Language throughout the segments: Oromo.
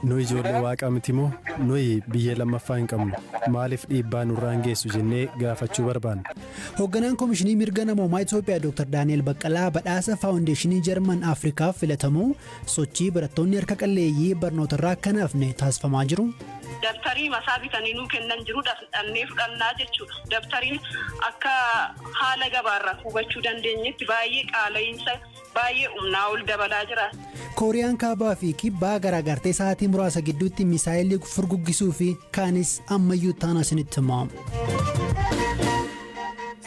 Nu ijoollee waaqaa miti moo? Nuyi biyya lammaffaa hin qabnu. Maaliif dhiibbaa nurraan geessu jennee gaafachuu barbaanna. Hoogganaan Koomishinii Mirga Namoomaa Itoophiyaa Dr. Daani'el Baqqalaa badhaasa Faawundeeshinii Jarman Afrikaaf filatamuu, sochii barattoonni harka qalleeyyii barnootarraa akka hin hafne taasifamaa jiru. Dabtarii masaa bitanii nuu kennan jiru dhannee fudhannaa jechuudha. Dabtariin akka haala gabaarraa hubachuu dandeenyetti baay'ee qaala'iinsa baay'ee humnaa ol dabalaa jira. Kooriyaan Kaabaa fi Kibbaa garaagartee sa'aatii muraasa gidduutti misaayilii furguggisuu fi kaanis ammayyuu taana isinitti hima.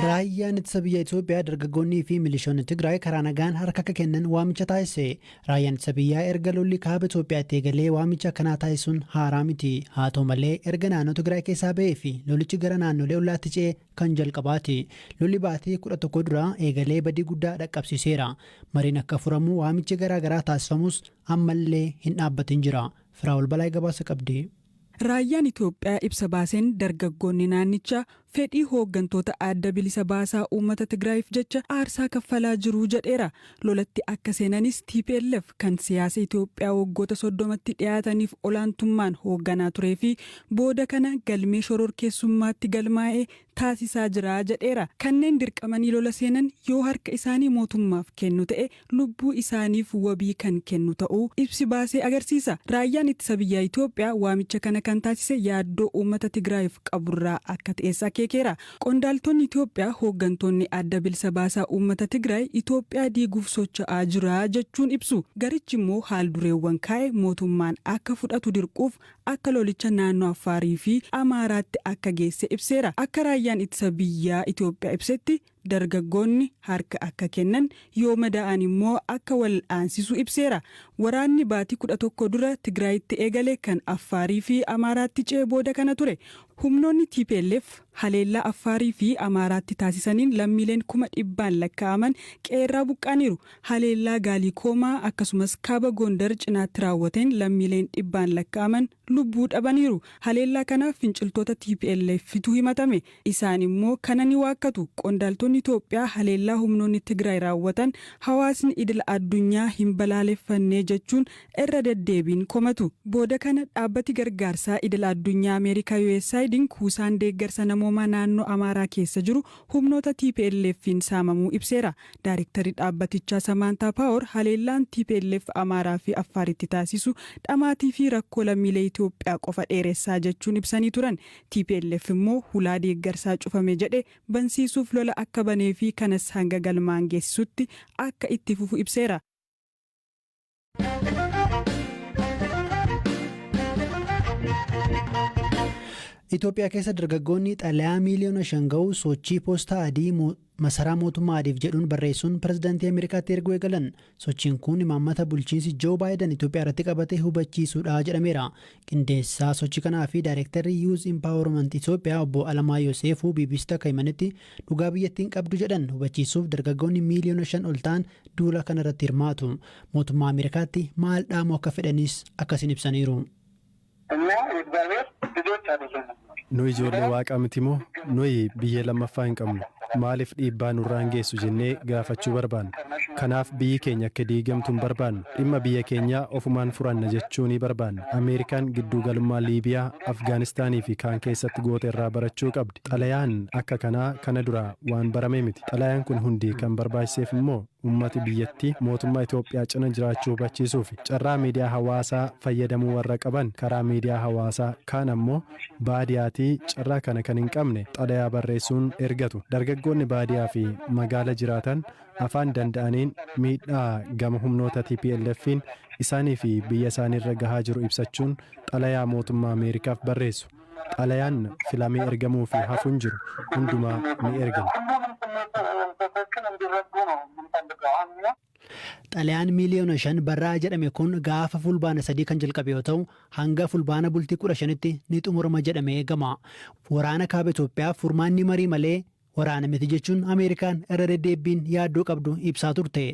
Raayyaan ittisa biyya Itoophiyaa dargaggoonnii fi milishoonni Tigraay karaa nagaan harka akka kennan waamicha taasise. Raayyaan ittisa biyyaa erga lolli kaaba Itoophiyaatti eegalee waamicha akkanaa taasisuun haaraa miti. Haa ta'u malee, erga naannoo Tigraay keessaa ba'ee fi lolichi gara naannolee ollaatti ce'e kan jalqabaati. Lolli baatii 11 dura eegalee badii guddaa dhaqqabsiiseera. Mariin akka furamu waamichi garaa garaa taasifamus ammallee hin dhaabbatin jira. Firaa'ol Balaay gabaasa qabdi. Raayyaan Itoophiyaa ibsa baaseen dargaggoonni naannichaa fedhii hooggantoota Adda Bilisa Baasaa Uummata Tigraayiif jecha aarsaa kaffalaa jiru jedheera. Lolatti akka seenanis TPLF kan siyaasa Itoophiyaa waggoota 30tti dhiyaataniif olaantummaan hoogganaa turee fi booda kana galmee shororkeessummaatti galmaa'e taasisaa jira jedheera. Kanneen dirqamanii lola seenan yoo harka isaanii mootummaaf kennu ta'e lubbuu isaaniif wabii kan kennu ta'uu ibsi baasee agarsiisa. Raayyaan ittisa biyyaa Itoophiyaa waamicha kana kan taasise yaaddoo uummata Tigraayiif qaburraa akka ta'es akeekeera. Qondaaltonni Itoophiyaa hooggantoonni Adda Bilisa Baasaa Uummata Tigraay Itoophiyaa diiguuf socho'aa jira jechuun ibsu. Garichi immoo haal-dureewwan kaa'e mootummaan akka fudhatu dirquuf akka lolicha naannoo Affaarii fi Amaaraatti akka geesse ibseera. Akka raayyaan ittisa biyyaa Itoophiyaa ibsetti, dargaggoonni harka akka kennan, yoo madaa'an immoo akka wal'aansisu ibseera. Waraanni baatii 11 dura Tigraayitti eegale kan Affaarii fi Amaaraatti ce'e booda kana ture. Humnoonni tplf haleellaa Affaarii fi Amaaraatti taasisaniin lammiileen kuma dhibbaan lakkaa'aman qe'eerraa buqqa'aniiru. Haleellaa Gaalikoomaa akkasumas Kaaba Gondar cinaatti raawwateen lammiileen dhibbaan lakkaa'aman lubbuu dhabaniiru. Haleellaa kanaaf finciltoota TPLFtu himatame. Isaan immoo kana ni waakkatu. Qondaaltonni Itoophiyaa haleellaa humnoonni Tigraay raawwatan hawaasni idila addunyaa hin balaaleffanne jechuun irra deddeebiin komatu. Booda kana dhaabbati gargaarsaa idila addunyaa Ameerikaa USAID'n kuusaan deeggarsa namoomaa naannoo Amaaraa keessa jiru humnoota TPLF'n saamamuu ibseera. Daarektarri dhaabbatichaa Samaantaa Paawor haleellaan tplf Amaaraa fi Affaaritti taasisu dhamaatii fi rakkoo lammiilee Itoophiyaa qofa dheeressaa jechuun ibsanii turan. Tplf immoo hulaa deeggarsaa cufame jedhe bansiisuuf lola akka banee fi kanas hanga galmaan geessisutti akka itti fufu ibseera. Itoophiyaa keessa dargaggoonni xalayaa miiliyoona 5 ga'u sochii poostaa adii masaraa mootummaa adiif jedhuun barreessuun pirezidaantii Ameerikaatti erguu eegalan. Sochiin kun imaammata bulchiinsi Joo Baayiden Itoophiyaa irratti qabate hubachiisuudha jedhameera. Qindeessaa sochii kanaa fi daayirektarri Youth Empowerment Itoophiyaa obbo Alamaayyoo Seefuu BBCtti akka himanitti, dhugaa biyyattiin qabdu jedhan hubachiisuuf dargaggoonni miiliyoona 5 ol ta'an duula kanarratti hirmaatu. Mootummaa Ameerikaatti maal dhaamuu akka fedhanis akkasiin ibsaniiru. Nu ijoollee waaqaa miti moo? Nuyi biyya lammaffaa hin qabnu. Maaliif dhiibbaa nurraan geessu jennee gaafachuu barbaanna. Kanaaf biyyi keenya akka diigamtu hin barbaannu. Dhimma biyya keenyaa ofumaan furanna jechuu ni barbaanna. Ameerikaan gidduugalummaa Liibiyaa, Afgaanistaanii fi kaan keessatti goote irraa barachuu qabdi. Xalayaan akka kanaa kana dura waan barame miti. Xalayaan kun hundi kan barbaachiseef immoo ummati biyyattii mootummaa Itoophiyaa cina jiraachuu hubachiisuufi. Carraa miidiyaa hawaasaa fayyadamuu warra qaban karaa miidiyaa hawaasaa, kaan ammoo baadiyaatii carraa kana kan hin qabne xalayaa barreessuun ergatu. Dargaggoonni baadiyaa fi magaala jiraatan afaan danda'aniin miidhaa gama humnoota TPLF'n isaanii fi biyya isaaniirra gahaa jiru ibsachuun xalayaa mootummaa Ameerikaaf barreessu. Xalayaan filamee ergamuu fi hafu hin jiru. Hundumaa ni ergina. Xalayaan miiliyoona 5 barraa'a jedhame kun gaafa Fulbaana 3 kan jalqabe yoo ta'u, hanga Fulbaana bultii 15tti ni xumurama jedhamee eegama. Waraana Kaaba Itoophiyaaf furmaanni marii malee waraana miti jechuun Ameerikaan irra deddeebbiin yaaddoo qabdu ibsaa turte.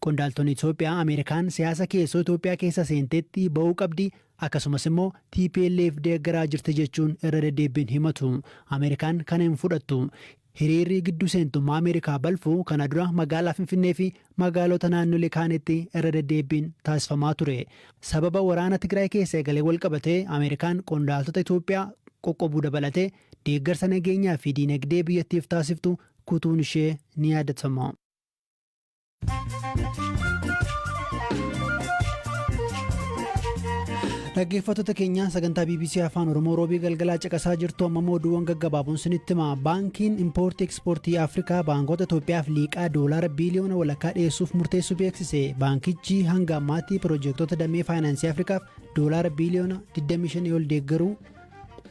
Qondaaltonni Itoophiyaa Ameerikaan siyaasa keessoo Itoophiyaa keessa seenteetti ba'uu qabdi, akkasumas immoo tplf deeggaraa jirti jechuun irra deddeebbiin himatu. Ameerikaan kana hin fudhattu. Hiriirri gidduu seentummaa Ameerikaa balfuu kana dura magaalaa Finfinnee fi magaalota naannolee kaanitti irra deddeebiin taasifamaa ture. Sababa waraana Tigraay keessa eegalee wal qabatee Ameerikaan qondaaltota Itoophiyaa qoqqobuu dabalatee deeggarsa nageenyaa fi diinagdee biyyattiif taasiftu kutuun ishee ni yaadatama. Dhaggeeffattoota keenya, sagantaa BBC Afaan Oromoo roobii galgalaa caqasaa jirtu. Amma oduuwwan gaggabaaboon sinitti hima. Baankiin Impoortii Ekspoortii Afrikaa baankota Itoophiyaaf liqaa doolaara 1.5 biliyoona dhiyeessuuf murteessuu beeksise. Baankichi hanga ammaatti piroojektota damee faayinaansii Afrikaaf doolaara 25 biliyoona ol deeggaruu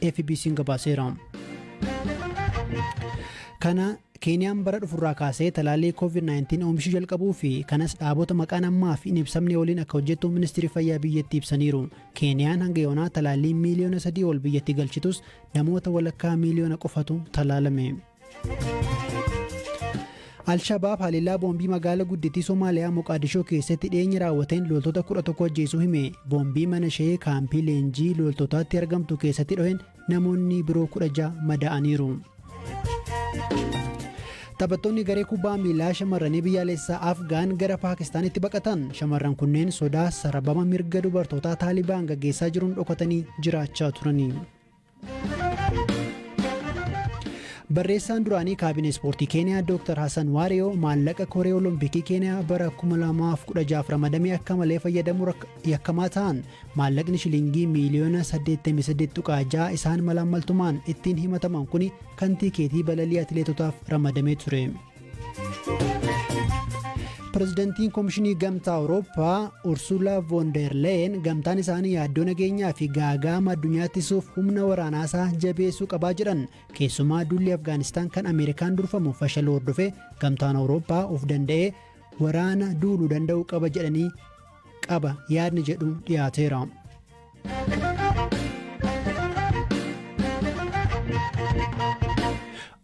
FBC'n gabaaseera. Kana Keeniyaan bara dhufurraa kaasee talaallii COVID-19 oomishuu jalqabuu fi kanas dhaabota maqaan ammaa fi hin ibsamne waliin akka hojjettu Ministeerri Fayyaa biyyattii ibsaniiru. Keeniyaan hanga yoonaa talaallii 3 miiliyoona ol biyyatti galchitus namoota walakkaa miiliyoona qofatu talaalame. Alshabaab haleellaa boombii magaalaa guddittii Somaaliyaa Moqaadishoo keessatti dhiyeenya raawwateen loltoota 11 ajjeesuu hime. Boombii mana ishee kaampii leenjii loltootaatti argamtu keessatti dhoheen namoonni biroo 16 madaa'aniiru. Taphattoonni garee kubbaa miilaa shamarranii biyyaalessaa Afgaan gara Paakistaanitti baqatan. Shamarran kunneen sodaa sarbama mirga dubartootaa Taalibaan gaggeessaa jiruun dhokatanii jiraachaa turani. Barreessaan duraanii kaabinee ispoortii Keeniyaa Dr. Hassan Waariyoo maallaqa koree Olompikii Keeniyaa bara 2016 ramadamee akka malee fayyadamuu yakkamaa ta'an. Maallaqni shilingii miiliyoona 88.6 isaan malaammaltummaan ittiin himataman kun kan tikeetii balalii atileetotaaf ramadamee ture. Pirezidantiin Koomishinii Gamtaa Awurooppaa Ursula von der Leyen gamtaan isaanii yaaddoo nageenyaa fi gaagaama addunyaa ittisuuf humna waraanaasaa jabeessuu qabaa jedhan. Keessumaa duulli Afgaanistaan kan Ameerikaan durfamu fashaluu hordofee Gamtaan Awurooppaa of danda'ee waraana duuluu danda'uu qaba jedhanii qaba yaadni jedhu dhiyaateera.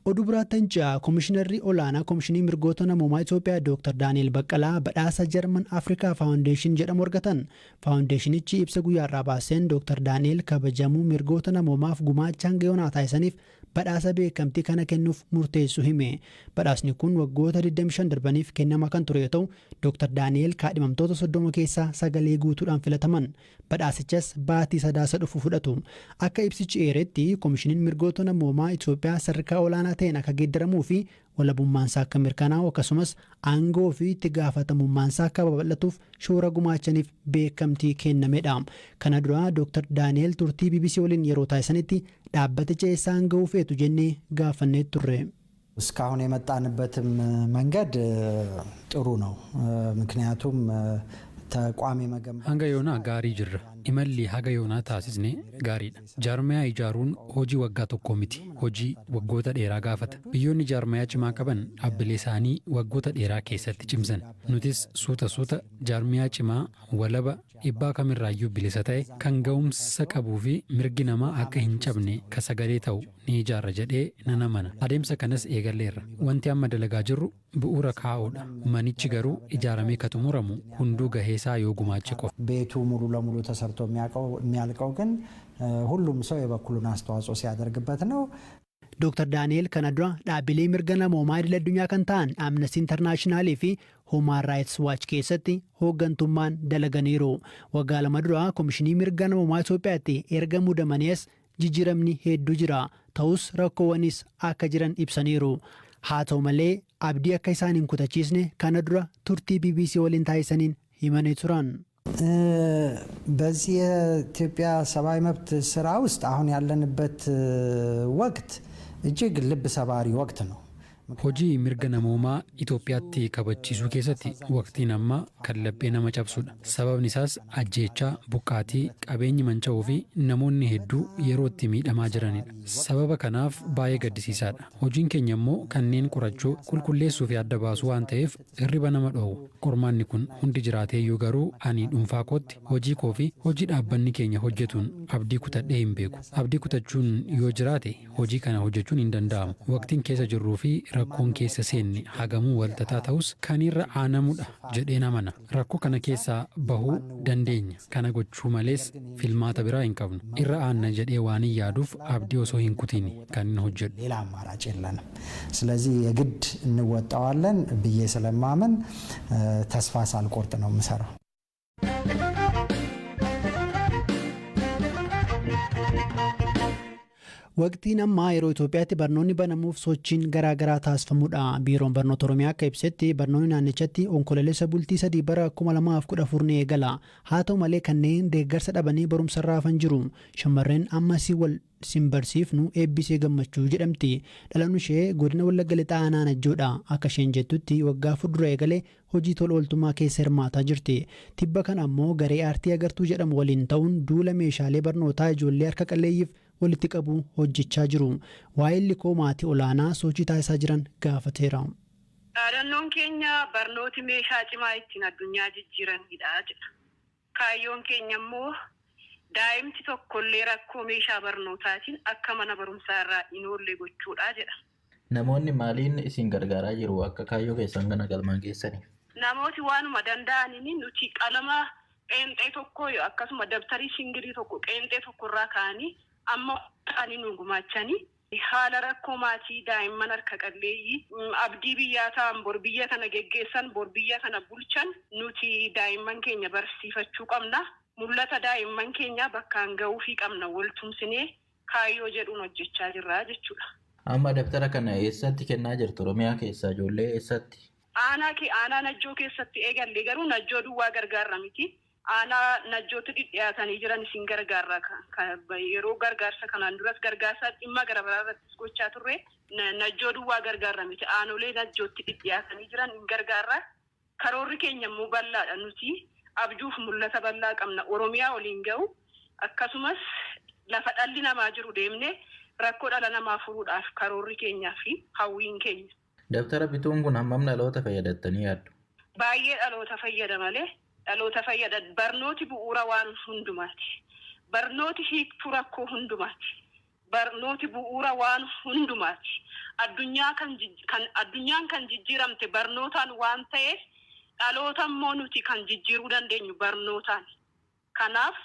Oduu biraattan ja'a. Koomishinarri olaanaa Koomishinii Mirgoota Namoomaa Itoophiyaa Dr. Daani'el Baqqalaa badhaasa Jarman Afrikaa Faawundeeshin jedhamu argatan. Faawundeeshinichi ibsa guyyaarraa baaseen Dr. Daani'el kabajamuu mirgoota namoomaaf gumaacha hanga yoonaa taasisaniif badhaasa beekamtii kana kennuuf murteessu hime. Badhaasni kun waggoota 25 darbaniif kennama kan ture yoo ta'u, Dr. Daani'el kaadhimamtoota 30 keessaa sagalee guutuudhaan filataman. Badhaasichas baatii Sadaasa dhufu fudhatu. Akka ibsichi eeretti, Koomishiniin Mirgoota Namoomaa Itoophiyaa sadarkaa olaanaa ta'een akka geeddaramuu fi walabummaansaa akka mirkanaa'u, akkasumas aangoo fi itti gaafatamummaansaa akka babal'atuuf shoora gumaachaniif beekamtii kennamedha. Kana dura Dr. Daani'el turtii BBC waliin yeroo taasisanitti dhaabbaticha eessaan ga'uu feetu jennee gaafannee turre. እስካሁን የመጣንበትም መንገድ ጥሩ ነው። ምክንያቱም ተቋም የመገንባት Hanga yoonaa gaarii jirra. Imalli haga yoonaa taasisne gaariidha. Jaarmayaa ijaaruun hojii waggaa tokkoo miti. Hojii waggoota dheeraa gaafata. Biyyoonni jaarmayaa cimaa qaban dhaabbilee isaanii waggoota dheeraa keessatti cimsan. Nutis suuta suuta jaarmayaa cimaa, walaba, dhiibbaa kamirraayyuu bilisa ta'e, kan ga'umsa qabuu fi mirgi namaa akka hin cabne ka sagalee ta'u ni ijaarra jedhee nan amana. Adeemsa kanas eegalleerra. Wanti amma dalagaa jirru bu'uura kaa'uudha. Manichi garuu ijaaramee ka xumuramu hunduu gaheesaa yoo gumaache qofa. ቤቱ ሙሉ ለሙሉ ተሰርቶ የሚያልቀው ግን ሁሉም ሰው የበኩሉን አስተዋጽኦ ሲያደርግበት ነው። Dr. Daani'el kana dura dhaabbilee mirga namoomaa idil addunyaa kan ta'an Amnesty Internationalii fi Human Rights Watch keessatti hooggantummaan dalaganiiru. Waggaa 2 dura Koomishinii Mirga Namoomaa Itoophiyaatti erga muudamaniis jijjiiramni hedduu jira. Ta'us rakkoowwanis akka jiran ibsaniiru. Haa ta'u malee abdii akka isaan hin kutachiisne kana dura turtii BBC waliin taasisaniin himanii turan. በዚህ የኢትዮጵያ ሰብአዊ መብት ስራ ውስጥ አሁን ያለንበት ወቅት እጅግ ልብ ሰባሪ ወቅት ነው። Hojii mirga namoomaa Itoophiyaatti kabachiisuu keessatti waqtiin ammaa kan laphee nama cabsudha. Sababni isaas ajjeechaa, buqqaatii, qabeenyi manca'uu fi namoonni hedduu yeroo itti miidhamaa jiranidha. Sababa kanaaf baay'ee gaddisiisaadha. Hojiin keenya immoo kanneen qorachuu, qulqulleessuu fi adda baasuu waan ta'eef hirriba nama dhoowwa. Qormaanni kun hundi jiraateeyyuu garuu ani dhuunfaa kootti hojii koo fi hojii dhaabbanni keenya hojjetuun abdii kutadhee hin beeku. Abdii kutachuun yoo jiraate hojii kana hojjechuun hin danda'amu. Waqtiin keessa jirruu fi Rakkoon keessa seenne hagamuu walxaxaa ta'us kan irra aanamudha jedheen amana. Rakkoo kana keessaa bahuu dandeenya. Kana gochuu malees filmaata biraa hin qabnu. Irra aanna jedhee waan hin yaaduuf abdii osoo hin kutiin kan hin hojjedhu. ሌላ አማራጭ የለንም። ስለዚህ የግድ እንወጣዋለን ብዬ ስለማምን ተስፋ ሳልቆርጥ ነው የምሰራው። Waqtiin ammaa yeroo Itoophiyaatti barnoonni banamuuf sochiin garaagaraa taasifamudha. Biiroon Barnoota Oromiyaa akka ibsetti barnoonni naannichatti Onkololeessa bultii 3 bara 2014 ni eegala. Haa ta'u malee, kanneen deeggarsa dhabanii barumsarraa hafan jiru. Shamarreen ammasii wal sin barsiifnu Eebbisee Gammachuu jedhamti. Dhalanni ishee godina Wallagga Lixaa aanaa Najjoodha. Akka isheen jettutti, waggaa fuuldura eegalee hojii tola ooltummaa keessa hirmaataa jirti. Tibba kana ammoo garee aartii Agartuu jedhamu waliin ta'uun duula meeshaalee barnootaa ijoollee harka qalleeyyiif walitti qabu hojjechaa jiru. Waa'ee likoo maatii olaanaa sochii taasisaa jiran gaafateera. Dhaadannoon keenya "Barnooti meeshaa cimaa ittiin addunyaa jijjiiranidha" jedha. Kaayyoon keenya immoo daa'imti tokkollee rakkoo meeshaa barnootaatiin akka mana barumsaa irraa hin oolle gochuudha jedha. Namoonni maaliin isin gargaaraa jiru akka kaayyoo keessan kana galmaan geessaniif? Namooti waanuma danda'aniin, nuti qalama qeenxee tokko akkasuma dabtarii single tokko qeenxee tokko irraa ka'anii amma ta'anii nu gumaachanii, haala rakkoo maatii daa'imman harka qalleeyyii abdii biyyaa ta'an, bor biyya kana geggeessan, bor biyya kana bulchan, nuti daa'imman keenya barsiifachuu qabna. Mul'ata daa'imman keenya bakkaan gahuufii qabna, waltumsinee kaayyoo jedhuun hojjechaa jirra jechuudha. Amma dabtara kana eessatti kennaa jirtu? Oromiyaa keessaa ijoollee eessatti? Aanaa aanaa Najjoo keessatti eegalle, garuu Najjoo duwwaa gargaarra miti. Aanaa Najjootti dhidhiyaatanii jiran isin gargaarra. Yeroo gargaarsa kanaan duras gargaarsa dhimma gara biraa irrattis gochaa turre. Najjoo duwwaa gargaarra miti. Aanolee Najjootti dhidhiyaatanii jiran hin gargaarra. Karoorri keenya immoo bal'aadha. Nuti abjuuf mul'ata bal'aa qabna. Oromiyaa waliin gahu, akkasumas lafa dhalli namaa jiru deemnee rakkoo dhala namaa furuudhaaf karoorri keenyaa fi hawwiin keenya. Dabtara bituun kun hammam dhaloota fayyadattanii yaaddu? Baay'ee dhaloota fayyada malee, dhaloota fayyada. Barnooti bu'uura waan hundumaati. Barnooti hiiktuu rakkoo hundumaati. Barnooti bu'uura waan hundumaati. Addunyaa kan addunyaan kan jijjiiramte barnootaan waan ta'eef, dhaloota immoo nuti kan jijjiiruu dandeenyu barnootaan. Kanaaf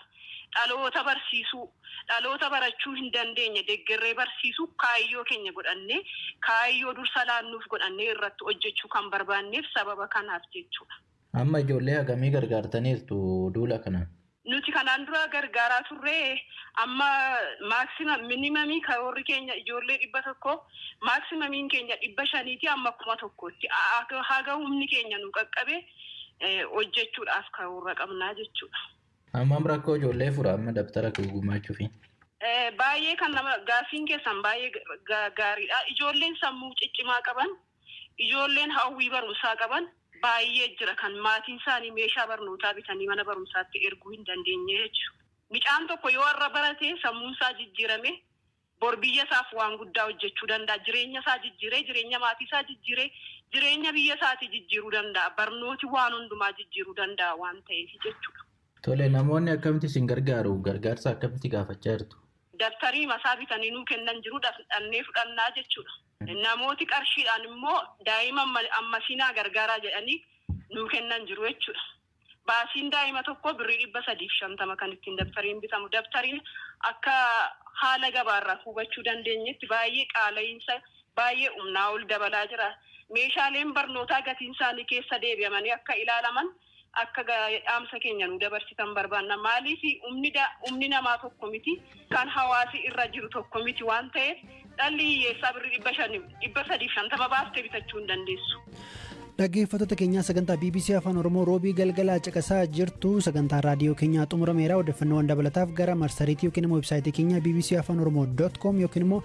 dhaloota barsiisuu, dhaloota barachuu hin dandeenye deeggarree barsiisuu kaayyoo keenya godhannee, kaayyoo dursa laannuuf godhannee irratti hojjechuu kan barbaanneef sababa kanaaf jechuudha. Amma ijoollee hagamii gargaartaniirtu duula kanaan? Nuti kanaan dura gargaaraa turre. Amma maximum minimum karoorri keenya ijoollee 100, maximumiin keenya 500ti amma 1000tti haga humni keenya nu qaqqabe hojjechuudhaaf karoora qabnaa jechuudha. Hammam rakkoo ijoollee fura amma dabtara gumaachuufi? Baay'ee kan nama gaaffiin keessan baay'ee gaariidha. Ijoolleen sammuu ciccimaa qaban, ijoolleen hawwii barumsaa qaban baay'ee jira, kan maatiin isaanii meeshaa barnootaa bitanii mana barumsaatti erguu hin dandeenye jechuudha. Mucaan tokko yoo har'a barate, sammuun isaa jijjiirame, bor biyya isaaf waan guddaa hojjechuu danda'a. Jireenya isaa jijjiiree, jireenya maatii isaa jijjiiree, jireenya biyya isaatii jijjiiruu danda'a. Barnooti waan hundumaa jijjiiruu danda'a waan ta'eef jechuudha. Tole, namoonni akkamitti isin gargaaru? Gargaarsa akkamitti gaafachaa jirtu? Dabtarii masaa bitanii nuu kennan jiru, dhannee fudhannaa jechuudha. Namooti qarshiidhaan immoo daa'ima ammasinaa gargaaraa jedhanii nuu kennan jiru jechuudha. Baasiin daa'ima tokko birrii 350 kan ittiin dabtariin bitamu. Dabtariin akka haala gabaarraa hubachuu dandeenyetti baay'ee qaala'iinsa baay'ee humnaa ol dabalaa jira. Meeshaaleen barnootaa gatiin isaanii keessa deebi'amanii akka ilaalaman akka dhaamsa keenya nu dabarsitan barbaanna. Maaliif humni namaa tokko miti, kan hawaasi irra jiru tokko miti waan ta'eef, dhalli hiyyeessaa birrii 500, 350 baastee bitachuu hin dandeessu. Dhaggeeffattoota keenyaa, sagantaa BBC Afaan Oromoo roobii galgalaa caqasaa jirtu. Sagantaa raadiyoo keenyaa xumurameera. Odeeffannoowwan dabalataaf gara marsariitii yookiin immoo website keenyaa bbcafaanoromoo.com yookiin immoo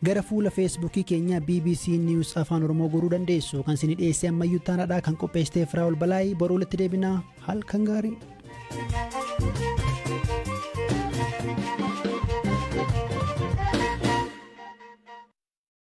gara fuula Feesbuukii keenyaa BBC News Afaan Oromoo goruu dandeessu. Kan isin dhiyeesse Ammayyuu Taanaadhaa, kan qopheessitee Firaa'ol Balaayii. Boruu walitti deebinaa, halkan gaarii.